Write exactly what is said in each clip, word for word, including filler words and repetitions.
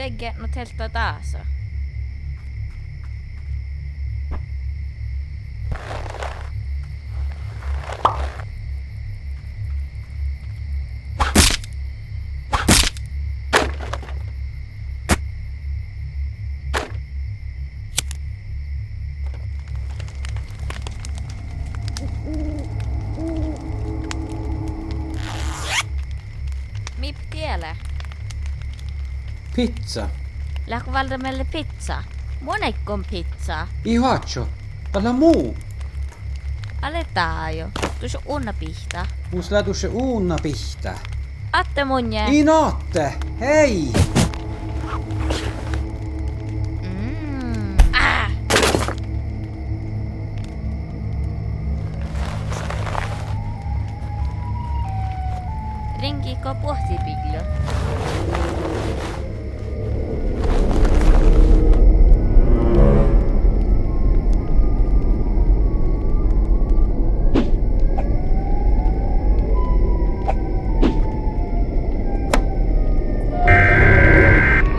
Ege, no teltta dása. Mii dat lea? Pizza. Leatgo váldán mielde pizza? Mun áiggun pizza. Ii oaččo, dat lea mu. Ale dájo, dušše unna bihta. Mus lea dušše unna bihta. Atte munnje. In atte, hei! Mm. Ah! Riŋgii go buohcciid biillaid.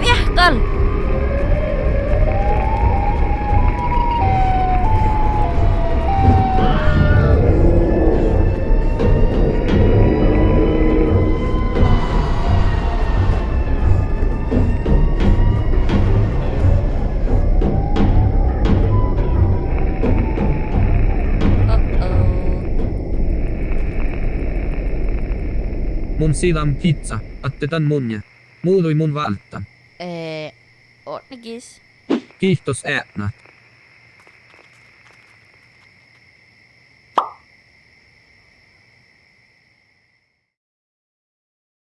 Veahkal! Uh-oh. Mun siđan pizza, atte dan munnje. Muđui mun válddán. Eh, odne gis. Giitos eatnat.